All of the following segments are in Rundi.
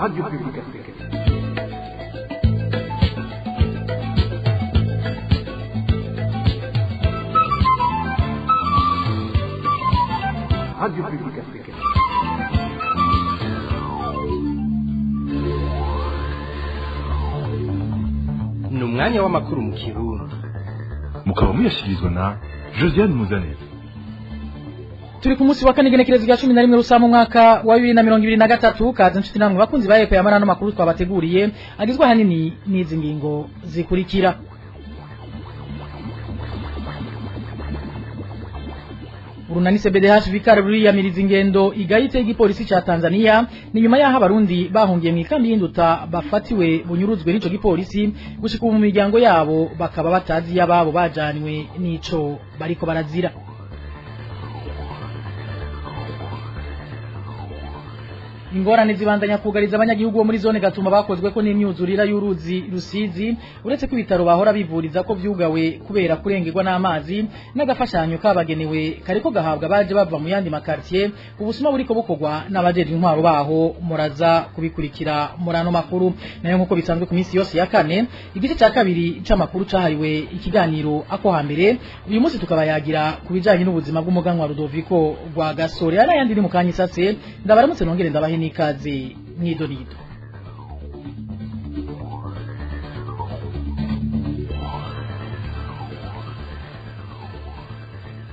Radio Publique Africaine. Radio Publique Africaine. Ni umwanya w'amakuru mu Kirundi. Mukaba muyashyikirizwa na Josiane Muzaneza. Turi ku munsi wa kane, igenekerezo rya 11 Rusama, umwaka wa 2023. Kaze nshuti namwe bakunzi ba EP yamara n'amakuru twabateguriye, agizwe ahanini n'izi ngingo zikurikira. Urunani CBDH Vikar ruriyamiriza ingendo igayitse y'igipolisi ca Tanzania. Ni nyuma yaho abarundi bahungiye mu ikambi y'Induta bafatiwe bunyuruzwe n'ico gipolisi, gushika ubu mu miryango yabo bakaba batazi y'ababo bajanywe n'ico bariko barazira. Ingorane zibandanya kugariza abanyagihugu bo muri zone Gatuma bakozwe ko n'imyuzurira y'uruzi Rusizi. Uretse ko ibitaro bahora bivuriza ko vyugawe kubera kurengerwa n'amazi, n'agafashanyo kabagenewe kariko gahabwa baje bava mu yandi makartier, ubusuma buriko bukorwa n'abajejwe intwaro baho. Muraza kubikurikira muri ano makuru. Nayo nkuko bisanzwe ku minsi yose ya kane, igice ca kabiri c'amakuru cahariwe ikiganiro ako hambere. Uyu munsi tukabayagira ku bijanye n'ubuzima bw'umuganwa Rudoviko rwa Gasore. Arayandi ni mu kanyisase. Ndabaramutse, nongere ndabahe n'ikaze mwidonido.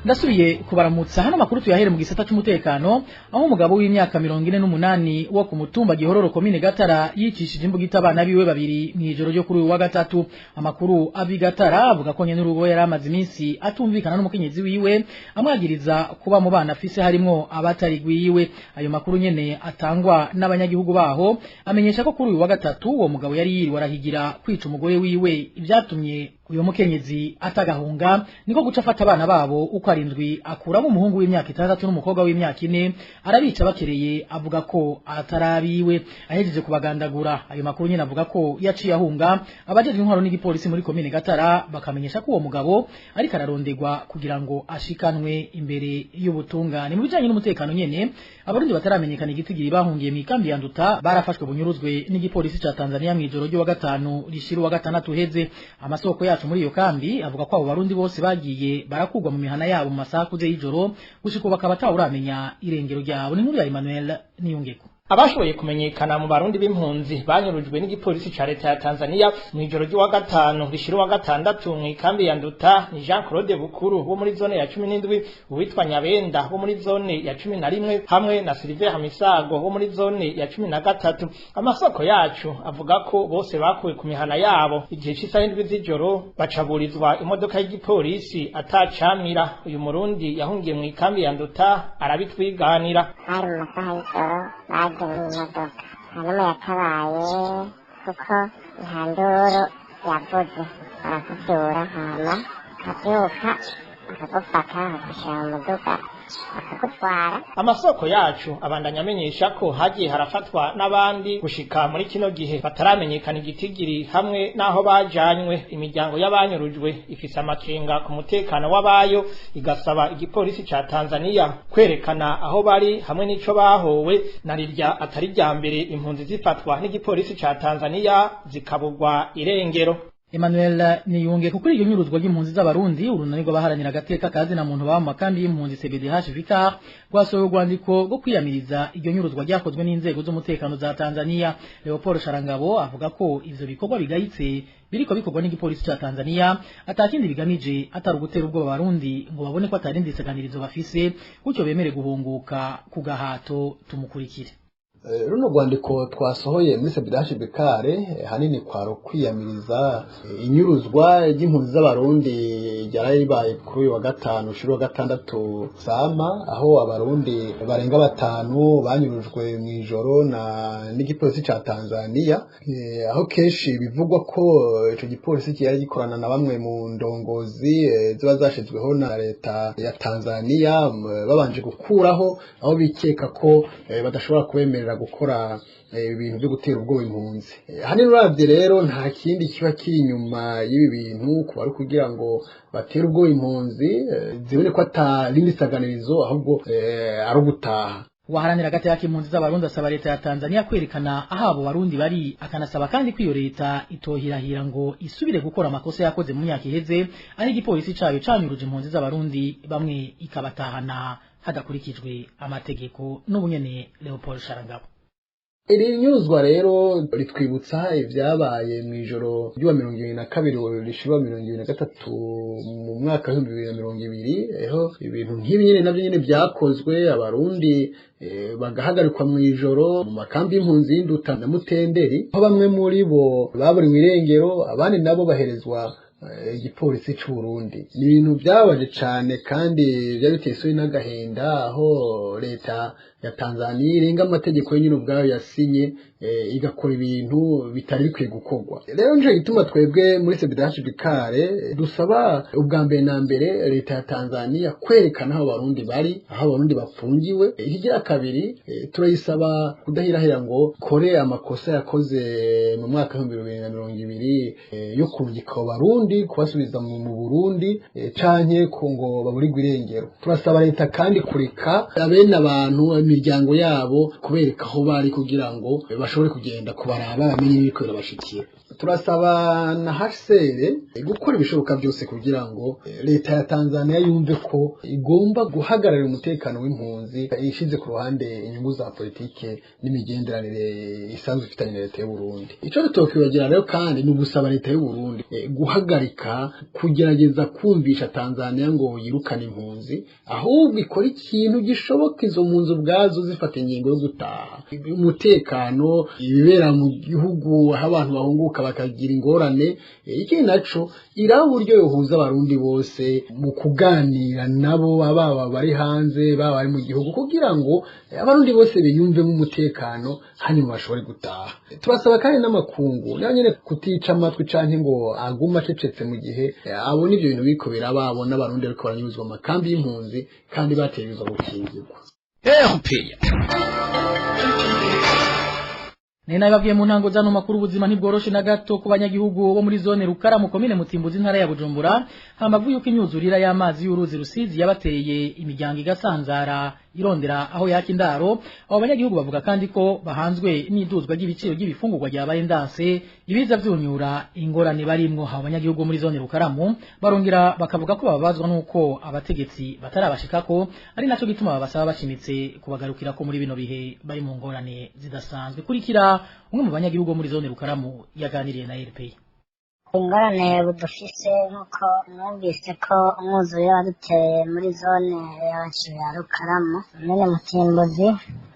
Ndasubiye kubaramutsa. Hano makuru tuyahere mu gisata c'umutekano, aho umugabo w'imyaka 48 wo ku mutumba Gihororo, komine Gatara, yicishije imbugita abana biwe babiri mw'ijoro ryo kuri uyu wa gatatu. Amakuru avi Gatara avuga ko nyene urugo yari amaze iminsi atumvikana n'umukenyezi wiwe, amwagiriza kuba mu bana afise harimwo abatari gwiwe. Ayo makuru nyene atangwa n'abanyagihugu baho amenyesha ko kuri uyu wa gatatu uwo mugabo yari yiriwe arahigira kwica umugore wiwe. Ivyatumye uyo mukenyezi atagahunga niko guca afata abana babo uko arindwi, akuramo umuhungu w'imyaka 6 n'umukobwa w'imyaka 4, arabica bakereye, avuga ko atarabiwe, ahejeje kubagandagura. Ayo makuru nyene avuga ko yaciye ahunga. Abajejwe intwaro n'igipolisi muri komine Gatara bakamenyesha ko uwo mugabo ariko ararondegwa kugira ngo ashikanwe imbere y'ubutungane. Mu bijanye n'umutekano nyene, abarundi bataramenyekana igitigiri bahungiye mu ikambi ya Nduta barafashwe bunyuruzwe n'igipolisi ca Tanzania mw'ijoro ryo wa gatanu rishira wa gatandatu uheze. Amasoko yacu muri iyo kambi avuga ko abo barundi bose bagiye barakurwa mu mihana yabo mu masaha akuze y'ijoro, gushika ubu bakaba atawuramenya irengero ryabo. Ni inkuru ya Emmanuel Niyongeko. Abashoboye kumenyekana mu barundi b'impunzi banyurujwe n'igipolisi ca leta ya Tanzania mw'ijoro ry'uwa gatanu rishira uwa gatandatu mw'ikambi ya Nduta ni Jean Claude Bukuru wo muri zone ya 17, uwitwa Nyabenda wo muri zone ya 11, hamwe na Sylvain Hamisago wo muri zone ya 13. Amasoko yacu avuga ko bose bakuwe ku mihana yabo igihe c'isaha 7 z'ijoro, bacaburizwa imodoka y'igipolisi atacamira. Uyu murundi yahungiye mw'ikambi ya Nduta arabitwiganira. Hari mu masaha y'ijoro, baje n'imodoka, hanyuma yatabaye kuko nta nduru yavuze, barakuvyura, hama ukavyuka, bakagufata, bakagushira mu muduga, bakagutwara. Amasoko yacu abandanya amenyesha ko hagiye harafatwa n'abandi gushika muri kino gihe bataramenyekana igitigiri hamwe n'aho bajanywe. Imiryango y'abanyurujwe ifise amakenga ku mutekano w'abayo, igasaba igipolisi ca Tanzania kwerekana aho bari hamwe n'ico bahowe, na rirya atari rya mbere impunzi zifatwa n'igipolisi ca Tanzania zikabugwa irengero. Emmanuel Niyunge. Kuri iryo nyuruzwa ry'impunzi z'abarundi, urunani rw'abaharanira agateka kazi na muntu baba mu makambi y'impunzi CBDH Vicar rwasohoye urwandiko rwo kwiyamiriza iryo nyuruzwa ryakozwe n'inzego z'umutekano za Tanzania. Leopold Sharangabo avuga ko ivyo bikorwa bigayitse biriko bikorwa n'igipolisi ca Tanzania atakindi bigamije atari ugutera ubwoba abarundi ngo babone ko atarindi isaganirizo bafise, gutyo bemere guhunguka ku gahato. Tumukurikire. Runo rwandiko twasohoye muri CBDH Bekare hanini kwaro kwiyamiriza inyuruzwa ry'impunzi z'abarundi ryaraye ribaye kuri uyu wa gatanu ushira wa gatandatu sama, aho abarundi barenga batanu banyurujwe mw'ijoro na n'igipolisi ca Tanzania, aho kenshi bivugwa ko ico gipolisi cyari gikorana na bamwe mu ndongozi ziba zashizweho na leta ya Tanzania, babanje gukuraho aho bikeka ko badashobora kubemerera gukora ibintu byo gutera ubwoba impunzi. Hanini uravye rero nta kindi kiba kiri inyuma y'ibi bintu kuba ari kugira ngo batere ubwoba impunzi, zibone ko ata rindi saganirizo ahubwo ari ugutaha. Uwaharanira agateka k'impunzi z'Abarundi asaba leta ya Tanzania kwerekana aho abo Barundi bari, akanasaba kandi ko iyo leta itohirahira ngo isubire gukora amakosa yakoze mu myaka iheze, aho igipolisi cayo canyuruje impunzi z'Abarundi bamwe ikabatahana hadakurikijwe amategeko. N'ubunyene Leopold Sharangabo. Iri nyuzwa rero ritwibutsa ibyabaye mu ijoro ry'uwa 22 rishira 23 mu mwaka wa 2020, aho ibintu nk'ibi nyene navyo nyene byakozwe, Abarundi bagahagarikwa mu ijoro mu makambi y'impunzi y'Induta na Mutenderi, aho bamwe muri bo baburiwe irengero, abandi nabo baherezwa igipolisi c'u Burundi. Ni ibintu byabaje cane kandi byari biteye isoni n'agahinda, aho leta ya Tanzania irenga amategeko nyine ubwayo yasinye, igakora ibintu bitari bikwiye gukorwa. Rero nico gituma twebwe muri CBDH dusaba ubwa mbere na mbere leta ya Tanzania kwerekana aho Abarundi bari, aho Abarundi bafungiwe. Ikigira kabiri, turayisaba kudahirahira ngo kore amakosa yakoze mu mwaka wa 2020 yo kurungika Abarundi, kubasubiza mu Burundi, canke ko ngo baburirwe irengero. Turasaba leta kandi kureka abene abantu, imiryango yabo, kubereka aho bari kugira ngo bashobore kugenda kubaraba, bamenye n'ibiriko birabashikira. Turasaba na HCR gukora ibishoboka byose kugira ngo leta ya Tanzania yumve ko igomba guhagararira umutekano w'impunzi, ishize ku ruhande inyungu za politike n'imigenderanire isanzwe ifitanye na leta y'u Burundi. Ico tutokwibagira rero kandi ni ugusaba leta y'u Burundi guhagarika kugerageza kumvisha Tanzania ngo yirukane impunzi, ahubwo ikora ikintu gishoboka izo mpunzi ubwazo zifata ingingo yo gutaha. Umutekano, ibibera mu gihugu aho abantu bahunguka bakagira ingorane, ikindi naco iraba uburyo yohuza Abarundi bose mu kuganira nabo, baba bari hanze, baba bari mu gihugu, kugira ngo Abarundi bose biyumvemo umutekano hanyuma bashobore gutaha. Turasaba kandi n'amakungu nayo nyene kutica amatwi canke ngo aguma acecetse mu gihe abona ivyo bintu biriko biraba, abona Abarundi bariko baranyuzwa mu makambi y'impunzi kandi bategerezwa gukingirwa. Nena babwiye mu ntango zano makuru, ubuzima ntibworoshe na gato ku banyagihugu bo muri zone Rukara mu komine Mutimbuzi, intara ya Bujumbura, hambavu yuko imyuzurira y'amazi y'uruzi Rusizi yabateye imiryango igasanzara irondera aho yaka indaro. Abo banyagihugu bavuga kandi ko bahanzwe n'iduzwa ry'ibiciro ry'ibifungurwa ryabaye ndanse, ibiza vyunyura ingorane barimwo. Abo banyagihugu muri zone Rukaramu barongera bakavuga ko bababazwa nuko abategetsi batarabashikako, ari naco gituma babasaba bashimitse kubagarukira ko muri bino bihe bari mu ngorane zidasanzwe. Kurikira umwe mu banyagihugu muri zone Rukaramu yaganiriye na RP. Ingorane budufise nk'uko mwumvise ko umwuzure waduteye muri zone yacu ya Rukaramu nyene Mutimbuzi,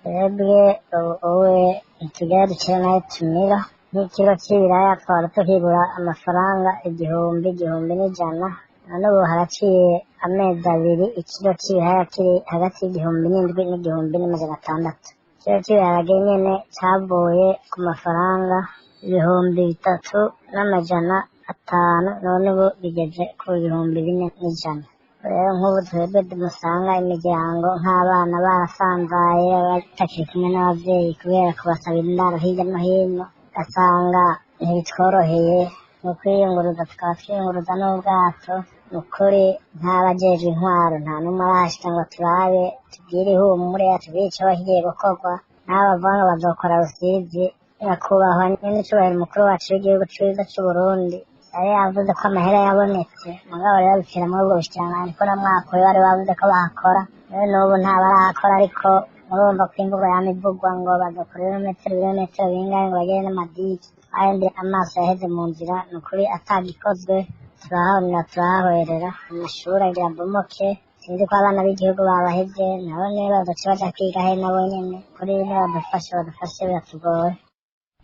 twebwe ubu ntitugera ducire nayo tumira. Nk'ikiro c'ibiraya twahora tukigura amafaranga 1000, 1100, none ubu haraciye amezi abiri ikiro c'ibiraya kiri hagati y'1700 n'1600. Ikiro cy'ibiharage nyene cavuye ku mafaranga 3500, none ubu bigeze ku 4100. Rero nk'ubu twebwe musanga imiryango nk'abana barasanzaye, batakiri kumwe n'abavyeyi kubera kubasabira indaro hirya no hino, ugasanga ntibitworoheye mu kwiyunguruza, tukaba twiyunguruza n'ubwato. Ni ukuri nk'abajejwe intwaro nta n'umwe arahashika ngo turabe, tubwire ihumure, tubwire icoba kigiye gukorwa. N'abo bavuga ngo bazokora Rusizi, nyakubahwa nyen'icubahiro umukuru wacu w'igihugu ciza c'Uburundi yari yavuze ko amahera yabonetse, mugabo rero bipfira muri ubwo bushikiranganji, ko na mwaka uyu bari bavuze ko bahakora, rero n'ubu ntabarahakora. Ariko murumva ko imvugo yama ivugwa ngo bazokora ibirometero ibirometero bingahe, ngo bagere n'amadigi, ayandi amaso yaheze mu nzira. Ni ukuri atagikozwe turahahonera, turahahwerera. Amashuri agira abomoke, sinzi ko abana b'igihugu babahevye, nabo niba bazoca baja kwiga he nabo nyene? Kuri badufashe, badufashe, biratugoye.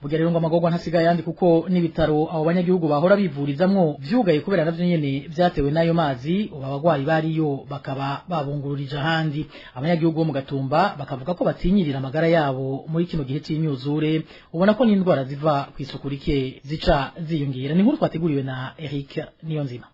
Burya rero ngo amagorwa ntasigaye ayandi, kuko n'ibitaro abo banyagihugu bahora bivurizamwo vyugaye kubera navyo nyene vyatewe n'ayo mazi. Ubu abagwayi bariyo bakaba babungururije ahandi. Abanyagihugu bo mu Gatumba bakavuga ko batinyirira amagara yabo muri kino gihe c'imyuzure, ubona ko n'indwara ziva kw'isuku rike zica ziyongera. Ni inkuru twateguriwe na Eric Niyonzima.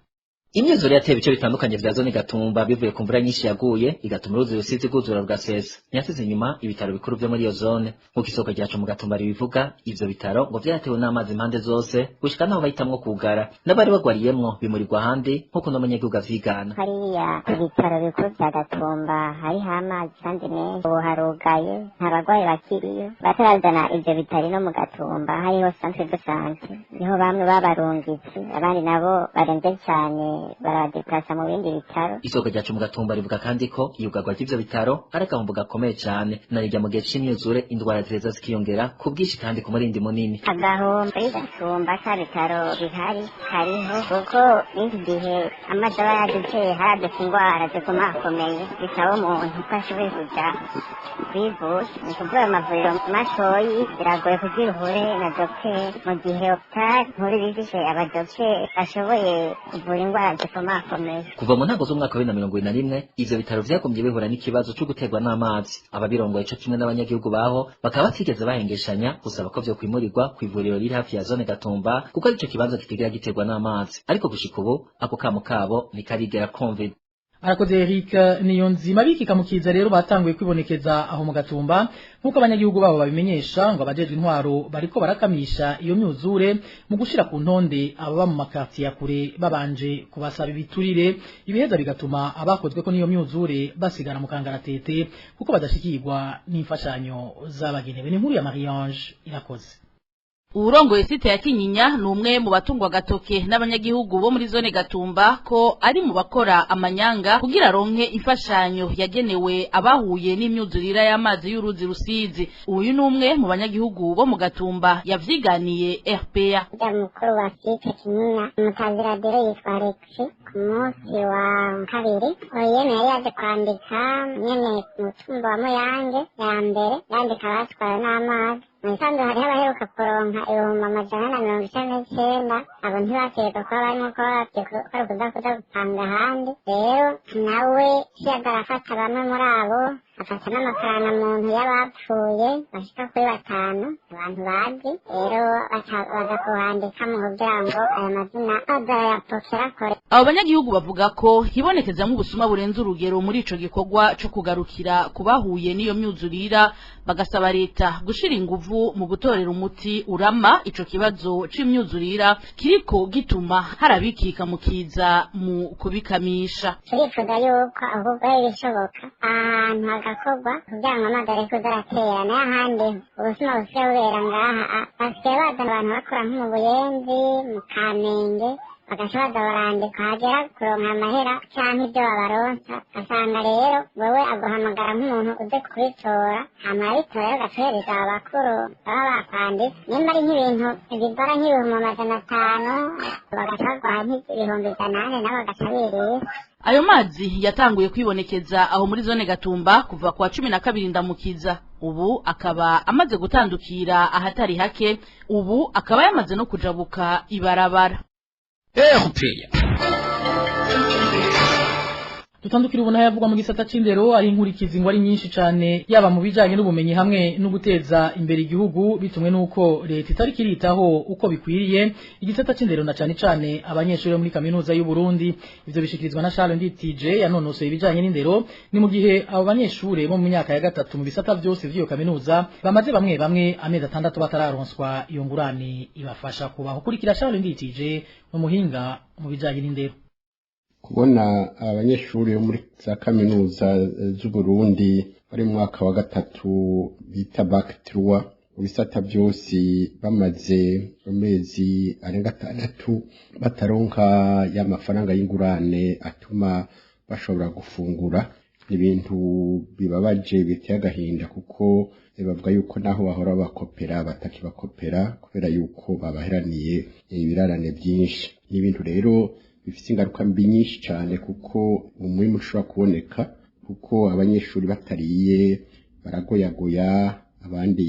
Imyuzure yateye ibice bitandukanye vya zone Gatumba bivuye ku mvura nyinshi yaguye igatuma uruzi Rusizi rwuzura rugasesa. Ntiyasize inyuma ibitaro bikuru vyo muri iyo zone. Nk'uko isoko ryacu mu Gatumba ribivuga, ivyo bitaro ngo vyaratewe n'amazi impande zose gushika naho bahitamwo kugara. N'abari bagwariyemwo bimurirwa ahandi nk'uko n'umunyagihugu avyigana. Hariya ku bitaro bikuru vya Gatumba hariho amazi kandi menshi, ubu harugaye, nta barwayi bakiriyo. Batarazana ivyo bitaro no mu Gatumba hariho centre de sante, niho bamwe babarungitse, abandi nabo baremvye cane baradeplasa mu bindi bitaro. Isoko ryacu mu Gatumba rivuga kandi ko iyugarwa ry'ivyo bitaro ari agahombo gakomeye cane, narirya mu gihe c'imyuzure indwara ziheza zikiyongera ku bwinshi kandi ku murindi munini. Agahombo y'Gatumba ata bitaro bihari kariho, kuko n'iki gihe amazi aba yaduteye haradutse ingwara zikomakomeye bisaba umuntu ko ashoboye kuja kwivuza. Ni kuvuga amavuriro matoyi biragoye kugira uhure na dogiteri, mu gihe hopitali nkuru iba ifise abadogiteri bashoboye kuvura ingwara zikomakomeye. Kuva mu ntango z'umwaka wa 2021 ivyo bitaro vyagumye bihura n'ikibazo co guterwa n'amazi. Ababirongoye co kimwe n'abanyagihugu baho bakaba batigeze bahengeshanya gusaba ko vyokwimurirwa kw'ivuriro riri hafi ya zone Gatumba, kuko arico kibanza kitigera giterwa n'amazi. Ariko gushika ubu ako kamo kabo ntikarigera kumvirwa. Arakoze Eric Niyonzima. Bikikamukiza rero batanguye kwibonekeza aho mu Gatumba, nkuko abanyagihugu babo babimenyesha, ngo abajejwe intwaro bariko barakamisha iyo myuzure mu gushira ku ntonde ababa mu makartier ya kure babanje kubasaba ibiturire, ibiheza bigatuma abakozwe ko niyo myuzure basigara mu kangaratete kuko badashikirwa n'imfashanyo zabagenewe. Ni inkuru ya Marie-Ange Irakoze. Uwurongoye site ya Kinyinya ni umwe mu batungwa gatoke n'abanyagihugu bo muri zone Gatumba ko ari mu bakora amanyanga kugira ronke imfashanyo yagenewe abahuye n'imyuzurira y'amazi y'uruzi Rusizi. Uyu ni umwe mu banyagihugu bo mu Gatumba yavyiganiye RPA. Ujya mukuru wa site Kinyinya umutaziradero yitwa Alexi, ku munsi wa kabiri yene yari yaje kwandika nyene ku mutumba wa Muyange ya mbere, yandika abatwawe n'amazi. Mubisanzwe hariho abaheruka kuronka 499,000, abo ntibategerezwa kuba barimwo, kuba bavye ko ari ukuza kuja gupanga ahandi. Rero nawe ciyaza arafata bamwe muri abo, afata n'amafaranga muntu y'abapfuye bashika kuri 5, abantu bazi. Rero baza kuhandika mu kugira ngo ayo mazina bazoyapokera kure. Abo banyagihugu bavuga ko hibonekezamwo ubusuma burenze urugero muri ico gikorwa co kugarukira kubahuye n'iyo myuzurira, bagasaba leta gushira inguvu mu gutorera umuti urama ico kibazo c'imyuzurira kiriko gituma harabikika mukiza mu kubikamisha. Turifuza yuko ahubwo ari ibishoboka ahantu hagakorwa kugira ngo amazi areke kuza aratera, nayo ahandi ubusuma busigaye bubera ngaha, basigaye bazana abantu bakora nko mu Buyenzi, mu Kamenge, bagaca baza barandika, hagera kuronka amahera canke ivyo babaronsa, ugasanga rero wewe aguhamagara nk'umuntu uze kubitora, hama abitora ugaca uhereza abo bakuru baba bakwanditse. Nimba ari nk'ibintu bigora nk'500,000, bagaca baguha nk'800,000, nabo bagaca birira. Ayo mazi yatanguye kwibonekeza aho muri zone Gatumba kuva kwa 12 Ndamukiza, ubu akaba amaze gutandukira ahatari hake, ubu akaba yamaze no kujabuka ibarabara. Dutandukira ubona yavugwa mu gisata c'indero, ari inkurikizi ngo ari nyinshi cane, yaba mu bijanye n'ubumenyi hamwe no guteza imbere igihugu, bitumwe nuko leta itari kiritaho uko bikwiriye igisata c'indero na cane cane abanyeshuri bo muri kaminuza y'u Burundi. Ivyo bishikirizwa na Charles Nditije yanonosoye ibijanye n'indero. Ni mu gihe abo banyeshuri bo mu myaka ya gatatu mu bisata vyose vy'iyo kaminuza bamaze bamwe bamwe amezi 6 batararonswa iyo ngurane ibafasha kubaho. Kurikira Charles Nditije mu muhinga mu bijanye n'indero. Kubona abanyeshuri bo muri za kaminuza z'u Burundi bari mu mwaka wa gatatu bita bac trois mu bisata byose bamaze amezi arenga 6 bataronka ya mafaranga y'ingurane atuma bashobora gufungura, ni ibintu bibabaje biteye agahinda, kuko bavuga yuko naho bahora bakopera batakibakopera kubera yuko babaheraniye ibirarane byinshi. Ni ibintu rero bifite ingaruka mbi nyinshi cyane, kuko umwimbu ushobora kuboneka, kuko abanyeshuri batariye baragoyagoya, abandi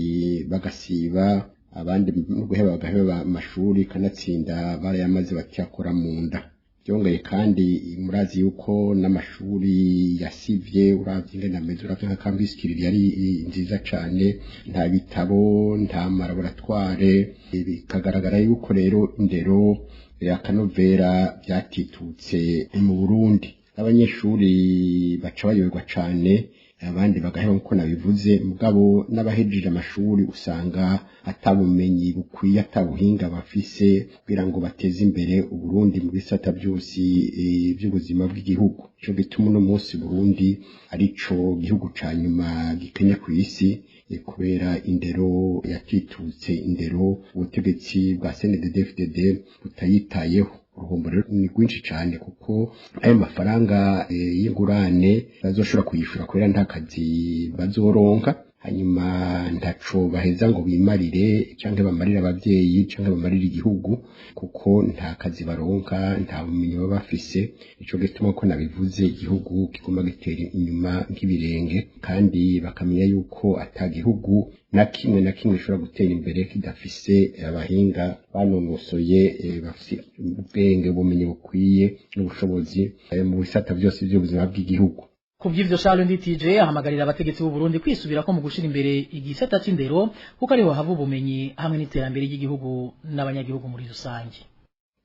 bagasiba, abandi no guheba bagaheba amashuri, kanatsinda barayamaze bakiyakora mu nda. Byongeye kandi murazi yuko n'amashuri yasivye, uravye ingene ameze, uravye nka campus Kiriri yari nziza cane, nta bitabo, nta malaboratoire, bikagaragara yuko rero indero akanovera byatitutse mu Burundi. Abanyeshuri baca bayoberwa cane, abandi bagaheba nkuko nabivuze, mugabo n'abahejeje amashuri usanga atabumenyi bukwiye, atabuhinga bafise kugira ngo bateze imbere Uburundi mu bisata byose by'ubuzima bw'igihugu. Ico gituma uno munsi Burundi arico gihugu ca nyuma gikenya ku isi, kubera indero yatitutse, indero ubutegetsi bwa CNDD-FDD butayitayeho. Uruhombo rero ni rwinshi cyane, kuko ayo mafaranga y'ingurane bazoshobora kuyishura kubera nta kazi bazoronka, hanyuma ntaco baheza ngo bimarire canke bamarire abavyeyi canke bamarire igihugu, kuko nta kazi baronka, nta bumenyi baba bafise. Ico gituma ko nabivuze, igihugu kiguma gitera inyuma nk'ibirenge, kandi bakamenya yuko ata gihugu na kimwe na kimwe gishobora gutera imbere kidafise abahinga banonosoye, bafise ubwenge, ubumenyi bukwiye n'ubushobozi mu bisata byose by'ubuzima bw'igihugu. Kuvy'ivyo Charles Nditije ahamagarira abategetsi b'u Burundi kwisubirako mu gushira imbere igisata c'indero, kuko ariho hava ubumenyi hamwe n'iterambere ry'igihugu n'abanyagihugu muri rusange.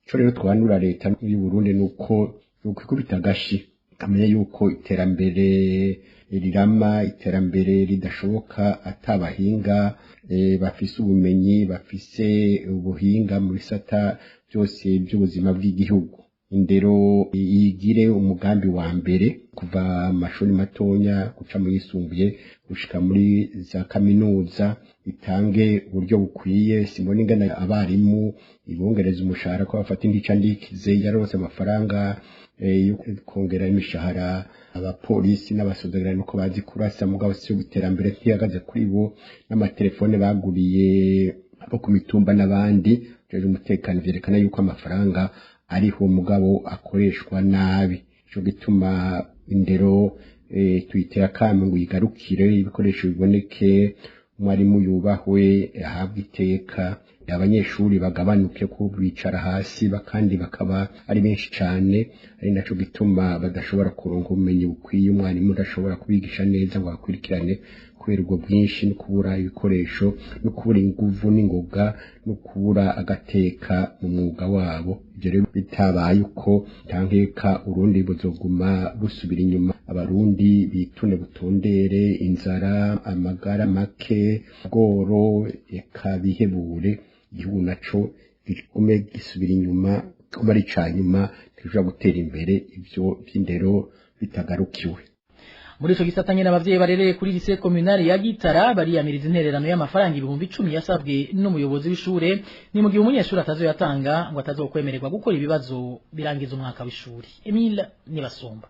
Ico rero twanura leta y'u Burundi nuko yokwikubita agashi, ikamenya yuko iterambere rirama, iterambere ridashoboka atabahinga bafise ubumenyi, bafise ubuhinga mu bisata byose by'ubuzima bw'igihugu. Indero yigire umugambi wa mbere, kuva amashuri matonya guca mu yisumbuye gushika muri za kaminuza, itange uburyo bukwiye. Simbona ingana abarimu ibongereza umushahara ko bafata indica ndikize, yarose amafaranga yo kongera imishahara abapolisi n'abasoda nuko bazi kurasa, mugabo si iterambere ntihagaze kuri bo, n'amatelefone baguriye abo ku mitumba n'abandi rero umutekano, vyerekana yuko amafaranga ariho mugabo akoreshwa nabi. Ico gituma indero tuyitera akamo ngo igarukire, ibikoresho biboneke, umwarimu yubahwe, ahabwe iteka, abanyeshuri bagabanuke ko bicara hasi kandi bakaba ari benshi cane, ari naco gituma badashobora kuronka ubumenyi bukwiye. Umwarimu udashobora kubigisha neza ngo akurikirane kubera ubwo bwinshi no kubura ibikoresho no kubura inguvu n'ingoga no kubura agateka mu mwuga wabo. Ibyo rero bitabaye uko, ntankeka Urundi buzoguma busubira inyuma, abarundi bitune butondere inzara, amagara make, bworo, eka bihebure, igihugu naco gigume gisubira inyuma, kuba ari ca nyuma, ntigishobora gutera imbere ivyo vy'indero bitagarukiwe. Muri ico gisata nyene, abavyeyi barereye kuri lycée communale ya Gitara bariyamiriza intererano y'amafaranga 10,000 yasabwe n'umuyobozi w'ishure, ni mu gihe umunyeshuri atazoyatanga ngo atazokwemererwa gukora ibibazo birangiza umwaka w'ishuri. Emile Nibasumba.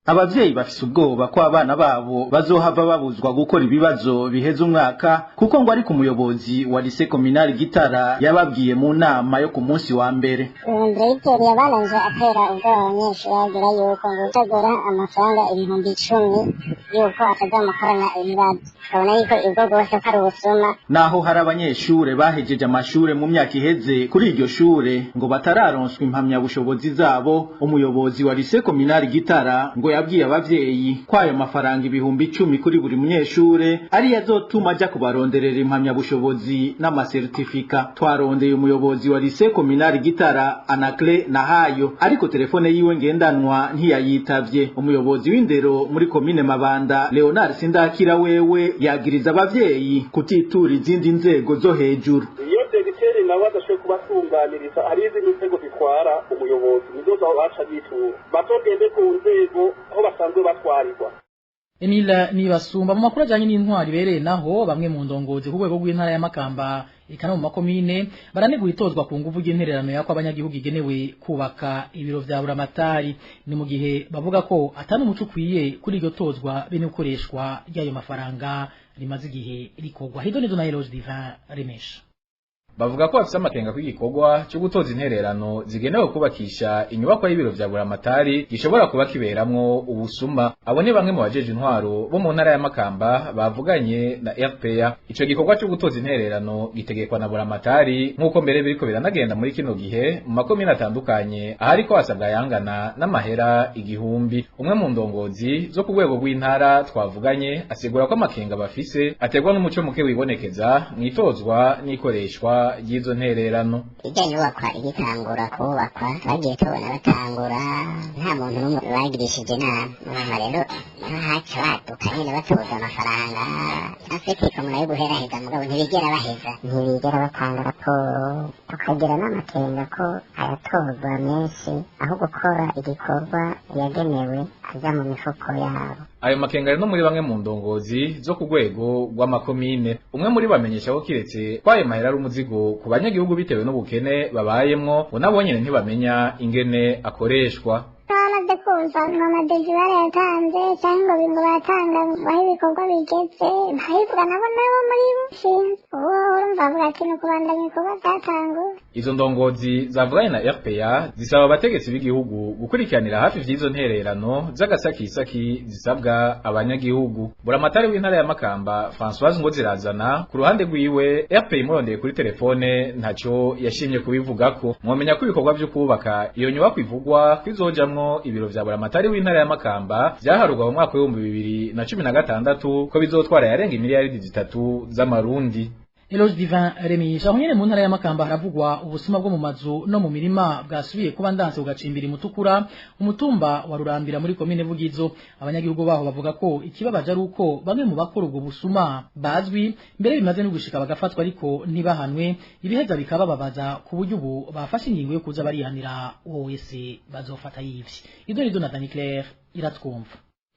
Abavyeyi bafise ubwoba ko abana babo bazohava babuzwa gukora ibibazo biheza umwaka, kuko ngo ariko umuyobozi wa lycée communale Gitara yababwiye mu nama yo ku munsi wa mbere. Directeur yabananje atera ubwoba abanyeshuri, ababwira yuko ngo utagura amafaranga 10,000 yuko atazamukorana ibibazo. Tukabona yuko ubwo bwose ko ari ubusuma. Naho hari abanyeshure bahejeje amashure mu myaka iheze kuri iryo shure ngo batararonswa impamyabushobozi zabo, umuyobozi wa lycée communale Gitara ngo yabwiye abavyeyi ko ayo mafaranga 10,000 kuri buri munyeshure ari yazotuma aja kubaronderera impamyabushobozi n'amasertifika. Twarondeye umuyobozi wa lycée communale Gitara Anacle Nahayo, ariko telefone yiwe ngendanwa ntiyayitavye. Umuyobozi w'indero muri komine Mabanda Leonard Sindakira wewe yagiriza abavyeyi kutitura izindi nzego zo hejuru. Iyo degiteri nawe adashoboye kubatunganiriza, hari izindi nzego zitwara umuyobozi, nizo baca bitura, batogende ku nzego aho basanzwe batwarirwa. Emile Nibasumba. Mu makuru ajanye n'intwari bereye naho, bamwe mu ndongozi ku rwego rw'intara ya Makamba eka no mu makomine baranegura itozwa ku nguvu ry'intererano yako abanyagihugu igenewe kubaka ibiro vya buramatari, ni mu gihe bavuga ko atari umuco ukwiye kuri iryo tozwa bene gukoreshwa ry'ayo mafaranga rimaze igihe rikorwa. Hido nizo na Eloge Divin Remesha. Bavuga ko bafise amakenga kw'igikorwa cyo gutoza intererano zigenewe kubakisha inyubakwa y'ibiro vya Buramatari gishobora kuba kiberamwo ubusuma. Abo ni bamwe mu bajeje intwaro bo mu ntara ya Makamba bavuganye na RPA. Ico gikorwa cyo gutoza intererano gitegekwa na Buramatari, nk'uko mbere biriko biranagenda muri kino gihe mu makomine atandukanye, ahariko hasabwa yangana n'amahera 1000. Umwe mu ndongozi zo ku rwego rw'intara twavuganye asigura ko amakenga bafise aterwa n'umuco muke wibonekeza mwitozwa n'ikoreshwa ry'izo ntererano. Ijya nyubakwa igitangura kubakwa bagiye tubona batangura nta muntu n'umwe bagirishije inama. Mama rero niho haca baduka nyine batoza amafaranga afite ikomora yo guheraheza, mugabo ntibigera baheza, ntibigera batanga raporo. Tukagira n'amakenga ko ayatozwa menshi aho gukora igikorwa yagenewe aja mu mifuko yabo. Ayo makenga ari no muri bamwe mu ndongozi zo ku rwego rw'amakomine. Umwe muri bamenyesha ko kiretse ko ayo mahera ari umuzigo ku banyagihugu bitewe n'ubukene babayemwo, ngo nabo nyene ntibamenya ingene akoreshwa. Bamaze kumva ngo amadeji barayatanze cyangwa ngo baratanga aho ibikorwa bigeze, ntabivuga nabo nabo muri bo sinzi. Ubu urumva bavuga ati ni ukubandanya ibikorwa byatanguwe. Izo ndongozi zavuganye na RPA zisaba abategetsi b'igihugu gukurikiranira hafi vy'izo ntererano z'agasakisaki zisabwa abanyagihugu. Buramatari w'intara ya Makamba Françoise Ngozirazana ku ruhande rwiwe, RPA imurondeye kuri telefone ntaco yashimye kubivugako. Mwomenya ko ibikorwa vyo kubaka iyo nyubako ivugwa kwizojamwo ibiro vya Buramatari w'intara ya Makamba vyaharurwa mu mwaka w'ibihumbi 2016 ko bizotwara yarenga imiliyaridi 3 z'amarundi. Eloge Divin Remisha. Aho nyene mu ntara ya Makamba haravugwa ubusuma bwo mu mazu no mu mirima bwasubiye kuba ndanse ugacimbira imutukura umutumba wa Rurambira muri komine Vugizo. Abanyagihugu baho bavuga ko ikibabaje ari uko bamwe mu bakora ubwo busuma bazwi mbere bimaze no gushika bagafatwa ariko ntibahanwe, ibiheza bikabababaza ku buryo ubu bafashe ingingo yo kuza barihanira uwo wese bazofata yivye. Idoni Donathan Claire iratwumva.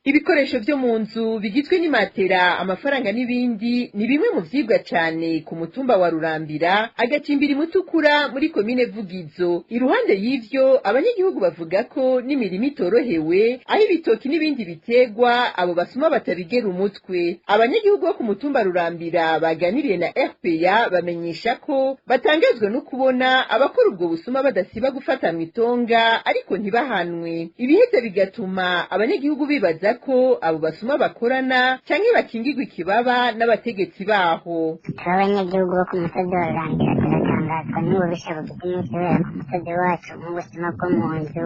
Ibikoresho vyo mu nzu bigizwe n'imatera, amafaranga n'ibindi ni bimwe mu vyibwa cane ku mutumba wa Rurambira agacimbira imutukura muri komine Vugizo. Iruhande y'ivyo, abanyagihugu bavuga ko n'imirima itorohewe, aho ibitoki n'ibindi bitegwa abo basuma batabigera umutwe. Abanyagihugu bo ku mutumba Rurambira baganiriye na RPA bamenyesha ko batangazwa no kubona abakora ubwo busuma badasiba gufata mw'itonga ariko ntibahanwe. Ibiheza bigatuma abanyagihugu bibaza ko abo basuma bakorana canke bakingirwa ikibaba n'abategetsi baho. Turi abanyagihugu bo ku musozi wa Rurambira turatangazwa n'ububisha bugize iminsi bubera ku musozi wacu, nk'ubusuma bwo mu nzu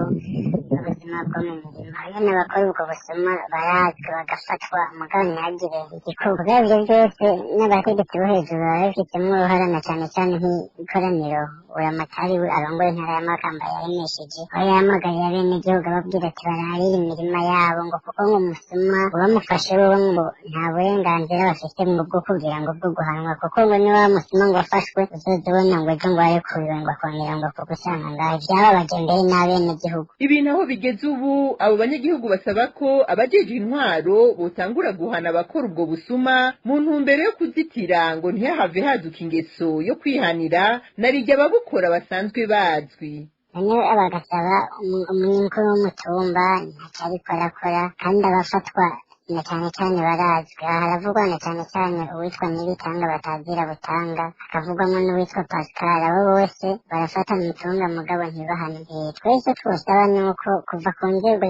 n'ubusuma bwo mu mirima. Nyene abakora ubwo busuma barazwi bagafatwa, mugabo ntihagire igikorwa. Kubera ivyo vyose n'abategetsi bo hejuru baba babifitemo uruhara, na cane cane nk'ikoraniro Buramatari we arongoye intara ya Makamba yaremesheje, aho yahamagariye abenegihugu ababwira ati bararire imirima yabo, ngo kuko ngo umusuma bamufashe bo ngo nta burenganzira bafite ngo bwo kugira ngo bwo guhanwa, kuko ngo niba musuma ngo afashwe uzoza ubona ngo ejo ngo arekuwe ngo akongera ngo kugusanga ngaho. Vyababaje mbere n'abenegihugu. Ibintu aho bigeze ubu, abo banyagihugu basaba ko abajejwe intwaro botangura guhana abakora ubwo busuma mu ntumbero yo kuzitira ngo ntihahave haduka ingeso yo kwihanira narirya ababukora basanzwe bazwi. Bane bagasaba umukuru w'umutumba ntaco ariko arakora, kandi abafatwa na cane cane barazwi. Aha haravugwa na cane cane uwitwa Nibitanga batazira Butanga, hakavugwamwo n'uwitwa Pascal. Abo bose barafata mutunga mugabo ntibahanwe. Twese twosaba nuko kuva ku nzego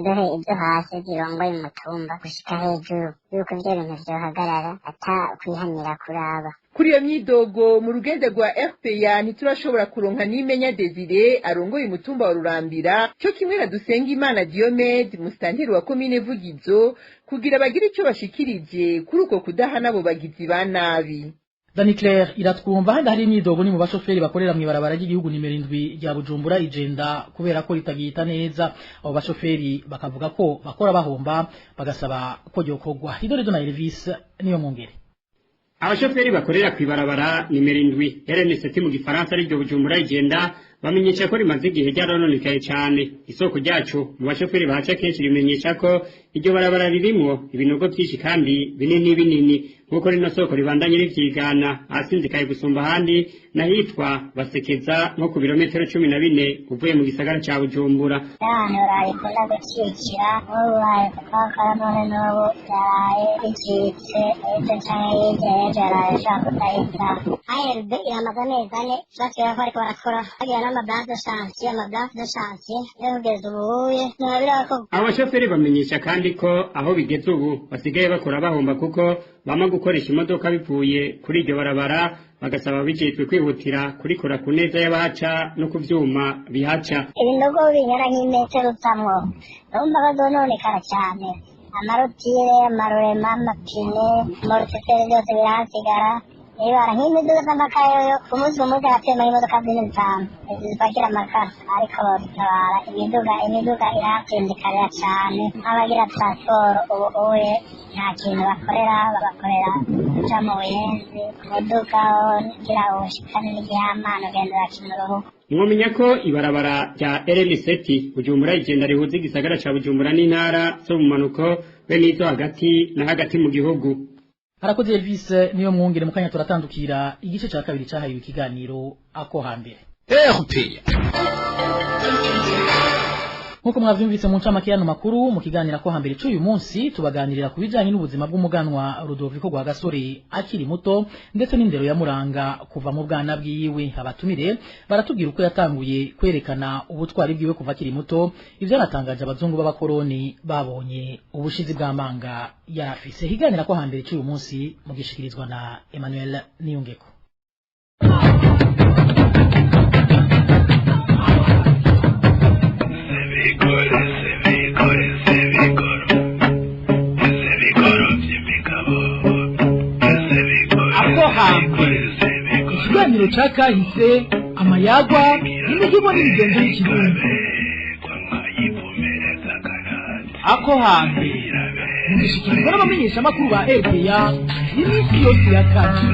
zo hasi zirongoye umutumba gushika hejuru yuko ivyo bintu vyohagarara ata kwihanira kuraba. Kuri iyo myidogo mu rugendo rwa RPA ntiturashobora kuronka n'imenya Desire arongoye umutumba wa Rurambira cyo kimwe na Dusengimana Diomede musitanteri wa komine Vugizo kugira bagire ico bashikirije kuri uko kudahana abo bagizi ba nabi. Dani Claire iratwumva. Handi hari imyidogo ni mu bashoferi bakorera mw'ibarabara ry'igihugu nimero 7 rya Bujumbura Ijenda kubera ko ritagihita neza. Abo bashoferi bakavuga ko bakora bahomba, bagasaba ko ryokorwa. Idore Dona Elvis niyo mwongere. Abashoferi bakorera kw'ibarabara nimero 7 RN7 mu gifaransa ariryo Bujumbura Ijenda Bamenyesha ko rimaze igihe ryarononekaye cane. Isoko ryacu mu bashoferi bahaca kenshi rimenyesha ko iryo barabara ririmwo ibinogo vyinshi kandi binini binini, nk'uko rino soko ribandanye rivyigana. Ahasinzikaye gusumba ahandi n'ahitwa Basekeza, nko ku birometero 14 uvuye mu gisagara ca Bujumbura. Ahantu rayikunda gucikira, nk'ubu baye none n'ubu yaraye bicitse ejo canke hirya y'ejo yaraye ashobora kudahita. ARB iramaze amezi 4 basigaye ko bariko barakora, bagira n'amablanche de chantier, amablanche de chantier yo kugeza ubuye ntibirakorwa. Abo bashoferi bamenyesha kandi ko aho bigeze ubu basigaye bakora bahomba, kuko bama gukoresha imodoka bivuye kuri iryo barabara, bagasaba bijejwe kwihutira kurikora ku neza y'abahaca no ku vyuma bihaca. Ibinogo bingana nk'imetero utamwo, urumva bazononekara cane: amarotire, amarorema, amapine, amortiseri, byose birahasigara. Ibara nk'imiduga z'amakara yoyo ku munsi ku munsi haratema imodoka 4 5 zipakira amakara, ariko badutabara imiduga irahatindikarira cane. Nk'abagira transport ubu uye nta kintu bakorera, bakorera uca mu Buyenzi. Umuduga wo kugira ushikane n'igihamana ugenda urakina uruhu. Mwomenya ko ibarabara rya RN7 Bujumbura igenda rihuza igisagara ca Bujumbura n'intara zo mu manuko be n'izo hagati na hagati mu gihugu. Harakoze Elvis niyo mwongere. Mukanya turatandukira igice ca kabiri cahaye ikiganiro ako hambere. RPA. Nkuko mwavyumvise mu ncamake y'ano makuru, mu kiganiro ko hambere c'uyu munsi tubaganirira ku bijanye n'ubuzima bw'umuganwa Rudoviko Rwagasore akiri muto, ndetse n'indero yamuranga kuva mu bwana bwiwe. Abatumire baratubwira uko yatanguye kwerekana ubutwari bwiwe kuva akiri muto, ivyo yanatangaje abazungu b'abakoroni babonye ubushizi bw'amanga yarafise. Higanira ko hambere c'uyu munsi mugishikirizwa na Emmanuel Niyungeko. Ako hambere, ikiganiro ca kahise, amayagwa n'imihigo n'imigenzo y'ikirundi. Ako hambere mugishikirizwa n'abamenyeshamakuru ba RPA iminsi yose ya kane.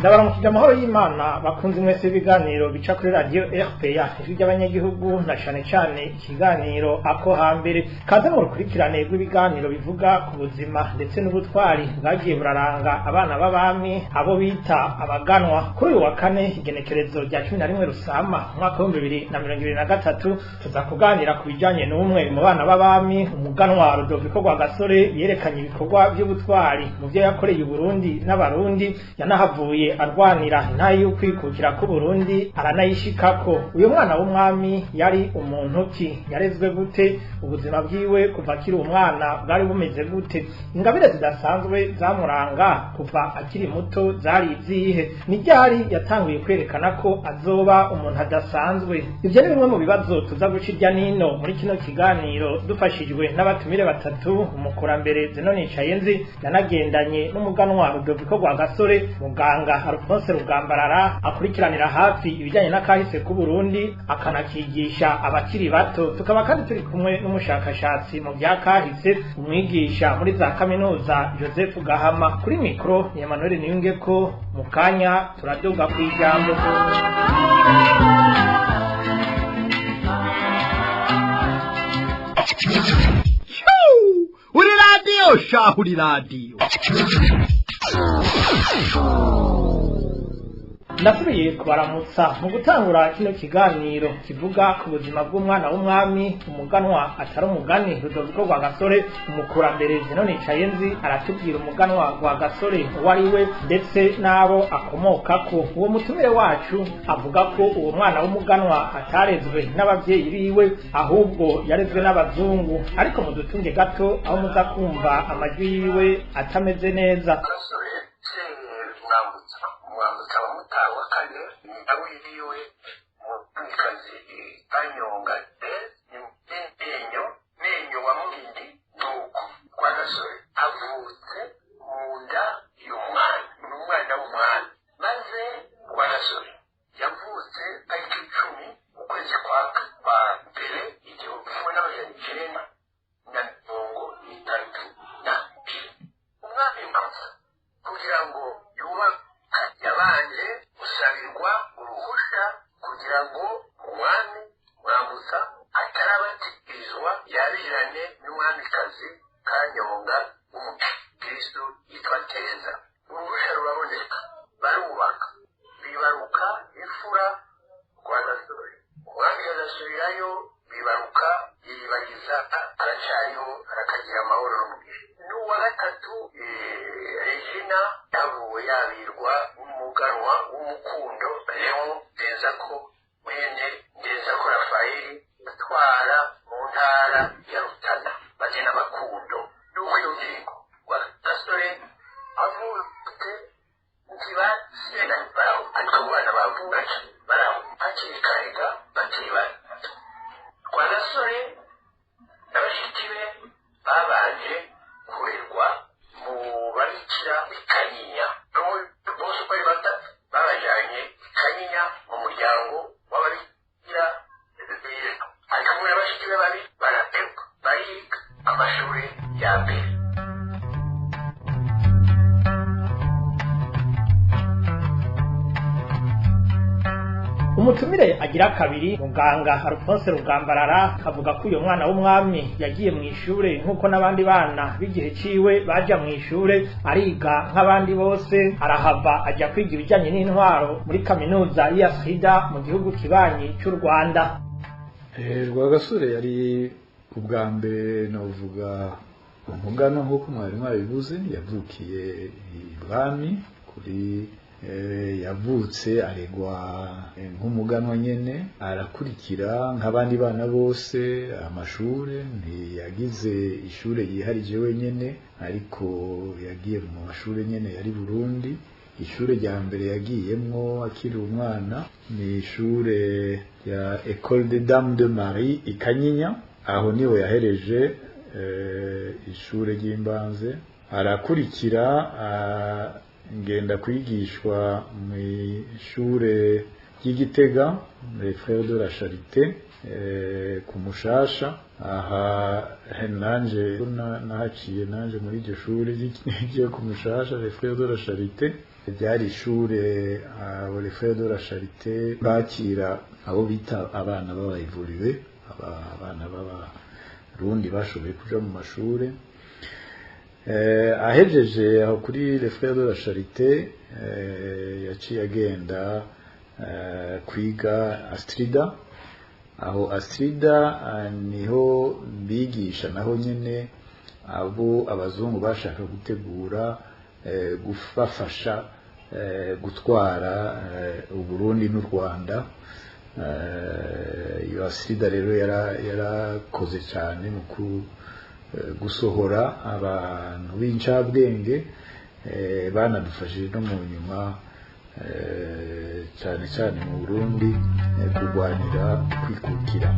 Ndabaramukije amahoro y'Imana bakunze mwese ibiganiro bica kuri radio RPA ijwi ry'abanyagihugu, na cane cane ikiganiro ako hambere. Kaze mu rukurikirane rw'ibiganiro bivuga ku buzima ndetse n'ubutwari bwagiye buraranga abana b'abami, abo bita abaganwa. Kuri uyu wa kane, igenekerezo rya 11 Rusama umwaka 2023, tuza kuganira ku bijanye n'umwe mu bana b'abami, umuganwa Rudoviko Rwagasore, yerekanye ibikorwa by'ubutwari mu byo yakoreye Uburundi n'Abarundi, yanahavuye arwanira intahe y'ukwikukira k'Uburundi aranayishikako. Uyu mwana w'umwami yari umuntu ki? Yarezwe gute? Ubuzima bwiwe kuva akiri umwana bwari bumeze gute? Ingabire zidasanzwe zamuranga kuva akiri muto zari izihe? Ni ryari yatanguye kwerekana ko azoba umuntu adasanzwe? Ivyo ni bimwe mu bibazo tuza guca irya nino muri kino kiganiro, dufashijwe n'abatumire batatu: umukurambere Zeno Nicayenzi yanagendanye n'umuganwa Rudoviko Rwagasore, muganga Alphonse Rugambarara akurikiranira hafi ibijyanye n'akahise k'Uburundi akanakigisha abakiri bato, tukaba kandi turi kumwe n'umushakashatsi mu bya kahise, umwigisha muri za kaminuza Joseph Gahama. Kuri mikro ni Emmanuel Niyungeko. Mu kanya turaduga ku ijambo. Uri radiyo shahu, uri radiyo. Ndasubiye kubaramutsa. Mu gutangura kino kiganiro kivuga ku buzima bw'umwana w'umwami, umuganwa atari umugani Rudoviko Rwagasore, umukurambere Zeno Nicayenzi aratubwira umuganwa Rwagasore uwo ari we ndetse n'abo akomokako. Uwo mutumire wacu avuga ko uwo mwana w'umuganwa atarezwe n'abavyeyi biwe, ahubwo yarezwe n'abazungu, ariko mudutunge gato aho muza kumva amajwi yiwe atameze neza. Umwami yabirwa n'umuganwa w'umukundo Leon Ndenzako mwene Ndenzako Rafayeli atwara mu ntara ya Rutana bagena Bakundo. Nuko iyo ngingo Rwagasore avutse ntibasena baraho, ariko abo bana bavuka baraho hakiri kare ga bakiri bato. Rwagasore na bashiki be babanje kurerwa mu babikira i Kanyinya. Bose uko ari batatu babajanye i Kanyinya mu muryango w'ababikira, ariko kumwe na bashiki be babiri baraperuka bariga amashuri ya mbere. Umutumire agira kabiri, muganga Alphonse Rugambarara, avuga ko uyo mwana w'umwami yagiye mu ishure nk'uko n'abandi bana b'igihe ciwe baja mu ishure, ariga nk'abandi bose, arahava ajya kwiga ibijyanye n'intwaro muri kaminuza y'Asida mu gihugu kibanyi cy'u Rwanda. Rwagasore yari ubwa mbere navuga umugano nk'uko mwari mwabivuze, yavukiye ibwami kuri yavutse aregwa nk'umuganwa nyene, arakurikira nk'abandi bana bose amashure. Ntiyagize ishure yiharije wenyene, ariko yagiye mu mashure nyene yari Burundi. Ishure rya mbere yagiyemwo akiri umwana ni ishure rya École des Dames de Marie i Kanyinya, aho niho yahereje ishure ry'imbanze. Arakurikira ngenda kwigishwa mu ishure ry'Igitega, les Frères de la Charité, ku Mushasha. Aha nanje nahaciye nanje muri iryo shure ryo ku Mushasha, les Frères de la Charité. Ryari ishure abo les Frères de la Charité bakira abo bita abana b'aba évolués, abana b'abarundi bashoboye kuja mu mashure. Ahejeje aho kuri les Frères de la Charité, yaciye agenda kwiga Astrida. Aho Astrida niho bigisha naho nyene abo abazungu bashaka gutegura gufafasha gutwara Uburundi n'u Rwanda. Iyo Astrida rero yarakoze cyane mu gusohora abantu b'incabwenge, banadufashije no mu nyuma cyane cyane mu Burundi kurwanira kwikukira.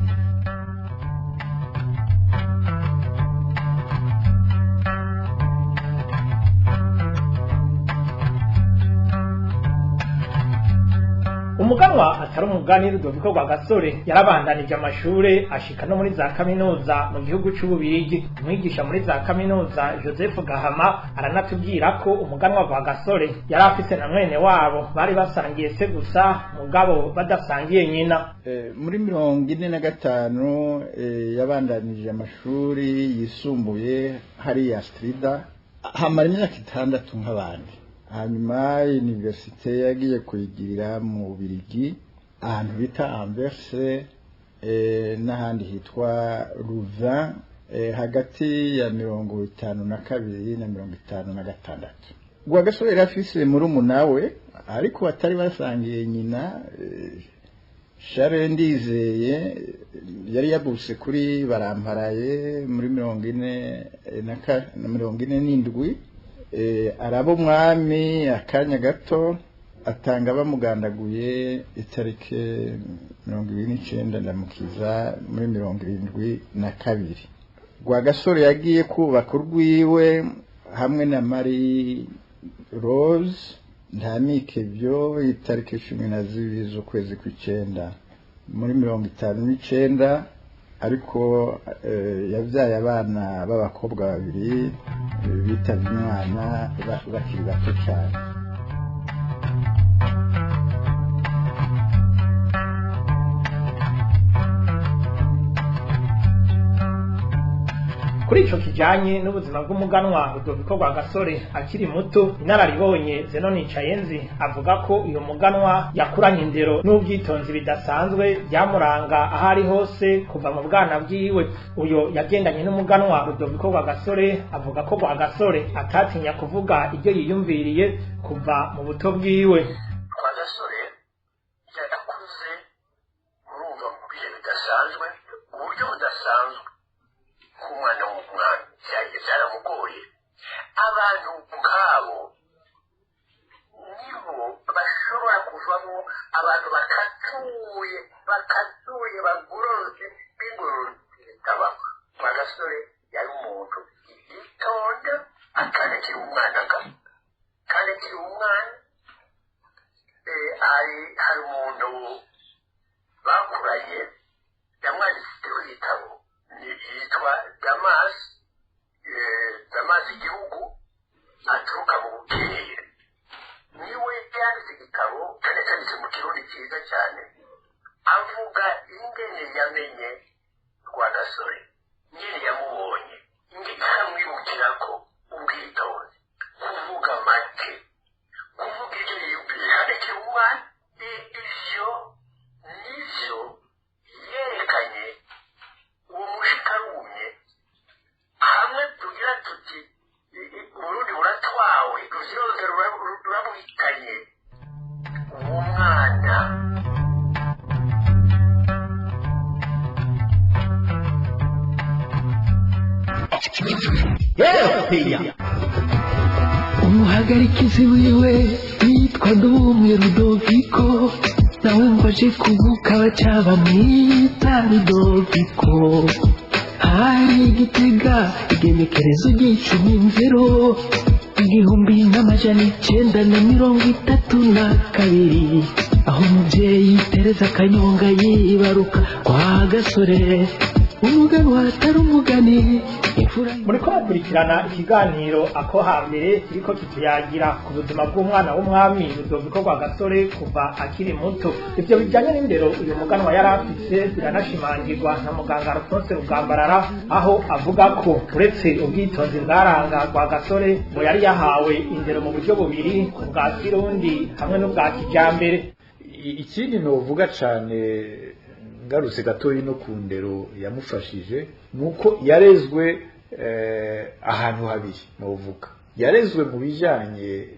Umuganwa atari umugani Rudoviko Rwagasore yarabandanije amashure ashika no muri za kaminuza mu gihugu c'Ububirigi. Umwigisha muri za kaminuza Joseph Gahama aranatubwira ko umuganwa Rwagasore yari afise na mwene wabo bari basangiye se gusa, mugabo badasangiye nyina. Muri 45 yabandanije amashuri yisumbuye hariya Astrida, hamara imyaka 6 nk'abandi. Hanyuma universite yagiye kuyigirira mu Bubirigi ahantu bita Anvers n'ahandi hitwa Louvain, hagati ya 52 na 56. Rwagasore yari afise murumuna we ariko batari basangiye nyina, Charles Ndizeye, yari yavutse kuri Baramparaye muri 47. Araba umwami akanya gato, atanga bamugandaguye itariki 29 Ndamukiza muri 72. Rwagasore yagiye kubaka urwiwe hamwe na Marie Rose Ntamikebyo itariki 12 z'ukwezi kw'icenda muri 59, ariko yabyaye abana b'abakobwa babiri bitavye Imana bakiri bato cyane. Kuri ico kijanye n'ubuzima bw'umuganwa Rudoviko Rwagasore akiri muto, inararibonye Zenon Nicayenzi avuga ko uyu muganwa yakuranye indero n'ubwitonzi bidasanzwe byamuranga aho ari hose kuva mu bwana bwiwe. Uyo yagendanye n'umuganwa Rudoviko Rwagasore avuga ko Rwagasore atatinya kuvuga ibyo yiyumviriye kuva mu buto bwiwe. Rwagasore yarakuze murumva mu bihe bidasanzwe, mu buryo budasanzwe k'umwana w'umwami byaramugoye. Abantu nk'abo nibo bashobora kuvamo abantu bakatuye bagororotse b'ingororotse bitabaho. Rwagasore yari umuntu yitonda akandikira umwana kandi umwana. Hari umuntu bakuranye yamwanditseho igitabo yitwa Damas, Damas igihugu aturuka mu Bukeye. Niwe yanditse igitabo kandi cyanditse mu Kirundi cyiza cyane, avuga ingene yamenye Rwagasore, ingene yamubonye, ingene akamwibukirako ubwitonzi, kuvuga make, kuvuga ibyo yiyumviye kandi akiri umwana. Ivyo nivyo yerekanye uwo mushikarumye. Hamwe tugira tuti Uburundi buratwawe, ruziroze rurabuhitanye uwo mwana. Umuhagarikizi wiwe yitwa Ndumwe Rudoviko, nawe ngo aje kuvuka baca bamwita Rudoviko. Hari Igitega igenekerezo ry'icumi nzero 1932, aho umuvyeyi Tereza Kanyonga yibaruka kwa Gasore, umuganwa atari umugani. Muriko mukurikirana ikiganiro Ako Hambere kiriko kituyagira ku buzima bw'umwana w'umwami Rudoviko Rwagasore kuva akiri muto. Ivyo bijanye n'indero uyu muganwa yari afise biranashimangirwa na muganga Alphonse Rugambarara, aho avuga ko uretse ubwitonzi bwaranga Rwagasore ngo yari yahawe indero mu buryo bubiri, ubwa kirundi hamwe n'ubwa kijambere. Ikindi novuga cane ngarutse gatoyi no ku ndero yamufashije, nuko yarezwe ahantu habiri. Novuga yarezwe mu bijanye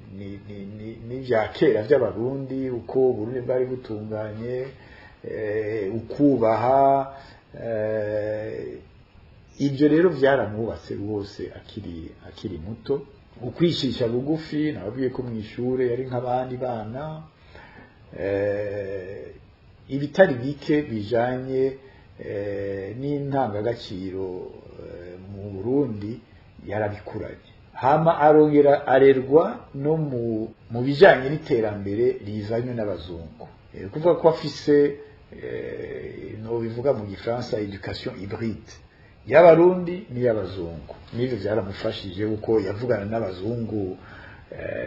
n'ivya kera vy'Abarundi, uko Burundi bwari butunganye, ukubaha, ibyo rero vyaramwubatse rwose akiri muto. Ukwishisha bugufi, nababwiye ko mw'ishure yari nk'abandi bana, ibitari bike bijanye n'intangagaciro mu Burundi yarabikuranye. Hama arongera arerwa no mu bijanye n'iterambere rizanywe n'abazungu, kuvuga ko afise no bivuga mu Gifaransa education hybride y'Abarundi n'iy'abazungu. N'ivyo vyaramufashije kuko yavugana n'abazungu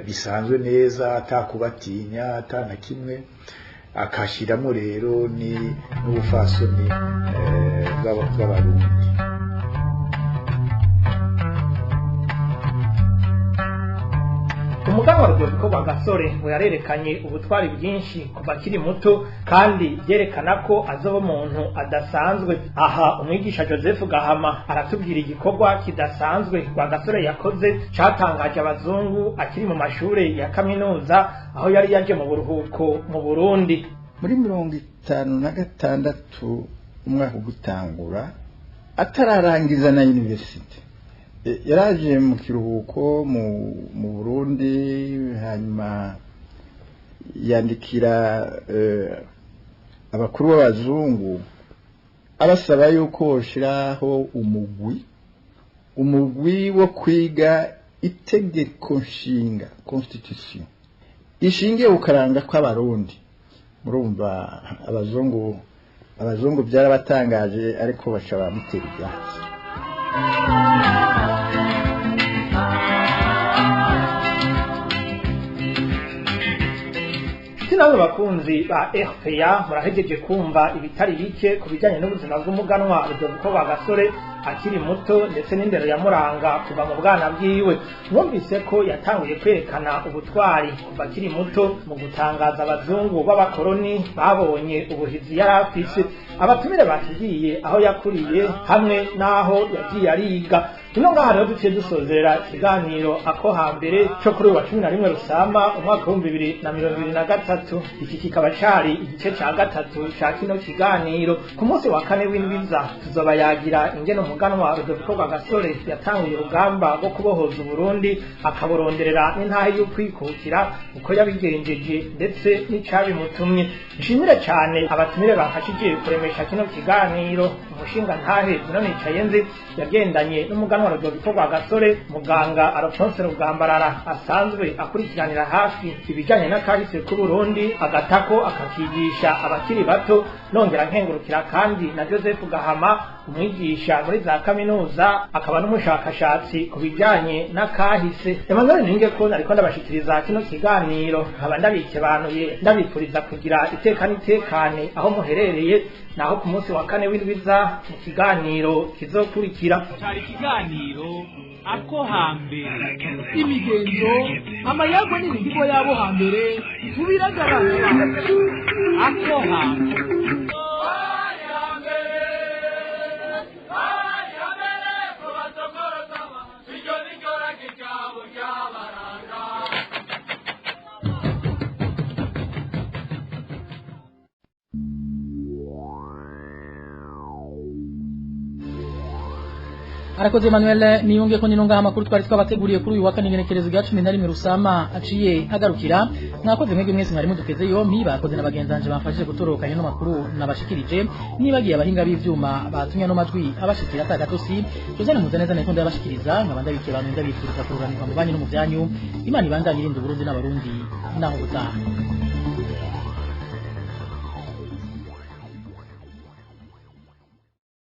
bisanzwe neza, atakubatinya atana kimwe, akashiramo rero ni n'ubufasoni bw'Abarundi. Umuganwa Rudoviko Rwagasore ngo yarerekanye ubutwari bwinshi kuva akiri muto, kandi byerekana ko azoba umuntu adasanzwe. Aha umwigisha Joseph Gahama aratubwira igikorwa kidasanzwe Rwagasore yakoze catangaje abazungu akiri mu mashure ya kaminuza, aho yari yaje mu buruhuko mu Burundi. Muri 56 umwaka ugutangura, atararangiza na university, yaraje mu kiruhuko mu Burundi, hanyuma yandikira abakuru b'abazungu abasaba yuko boshiraho umugwi wo kwiga itegeko nshinga, constitution, ishingiye ukaranga kw'Abarundi. Murumva abazungu byarabatangaje, ariko baca bamutera ibyatsi. Namwe bakunzi ba RPA murahejeje kumva ibitari bike ku bijanye n'ubuzima bw'umuganwa Rudoviko Rwagasore akiri muto ndetse n'indero yamuranga kuva mu bwana bwiwe. Mwumvise ko yatanguye kwerekana ubutwari kuva akiri muto mu gutangaza abazungu b'abakoroni babonye ubuhizi yari afise. Abatumire batubwiye aho yakuriye hamwe n'aho yagiye ariga. Tuno ngaha rero duciye dusozera ikiganiro ako hambere cyo kuri uyu wa 11 Rusama umwaka wa 2023. Iki kikaba cari igice ca gatatu ca kino kiganiro. Ku munsi wa kane w'indwiza tuzoba yagira ingene umuganwa Rudoviko Rwagasore yatanguye urugamba rwo kubohoza Uburundi akaburonderera n'intahe y'ukwikukira, uko yabigenjeje ndetse n'icabimutumye. Nshimire cyane abatumire bamfashije kuremesha kino kiganiro: umushinga ntahe Zino Nicayenzi yagendanye n'umuganwa Rudoviko Rwagasore, muganga Alphonse Rugambarara asanzwe akurikiranira hafi ibijanye n'akahise k'Uburundi agatako akakigisha abakiri bato. Nongera nkengurukira kandi na Joseph Gahama, umwigisha muri za kaminuza akaba n'umushakashatsi ku bijanye n'akahise. Emmanuel Ningeko nariko ndabashikiriza kino kiganiro, nkaba ndabikebanuye ndabipfuriza kugira iteka n'itekane aho muherereye, naho ku munsi wa kane w'indwiza mu kiganiro kizokurikira. Cari ikiganiro ako hambere, imigenzo, amayagwa n'imihigo y'abo hambere tubiragaragara. Ako hambere. Arakoze Emmanuel Niyunge ko ninonga amakuru twari twabateguriye kuri uyu wa kane igenekerezo rya 11 Rusama aciye agarukira. Mwakoze mwebwe mwese mwari muduteze yompi, bakoze n'abagenzanje bamfashije gutorokanya no makuru nabashikirije, nibagiye abahinga b'ivyuma batumye no majwi abashikira atagatosi. Josiane Muzaneza niko ndabashikiriza, nkaba ndabike abantu ndabifuriza kururanirwa mu banyu no mu byanyu. Imana ibandanye irinda Burundi n'abarundi naho butaha.